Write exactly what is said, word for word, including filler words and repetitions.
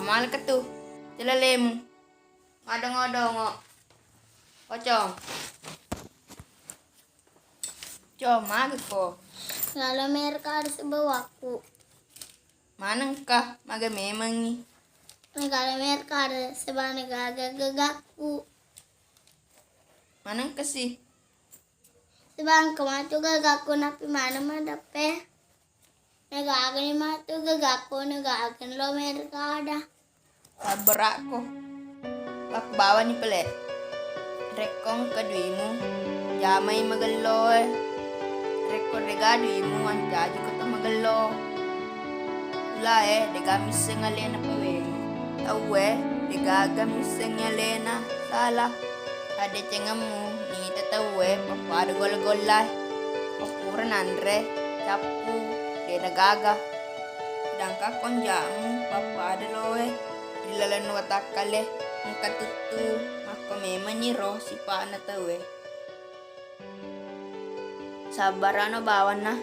Malekka tu, celalemu. Madongo-dongo. Pocong. Cong, magako? Galo mereka ada sebawakku. Manengka, maga memengi. Galo mereka ada sebab gaga gagakku. Manengka si? Sebangka matu gagakku napi maneng madappe. Nagagani matu gagakku, nagagani lo mereka ada. Sabbarakko. Pabbawani pale. Rekko engka duimu, jamai magelloe. Rekko dega duimu, ancaji ko to magello. Ulae dega misseng alena pawengi. Tauwe degaga misseng alena sala. Adecengemmu nita tauwe pappada golla-gollae. Ko pura nanre cappu, de nagaga. Sedangkan konjamu pappada loe ri lalenna watakkale, engka tuttu makko memenni ro sipa'na tauwe. Sabbarano bawanna,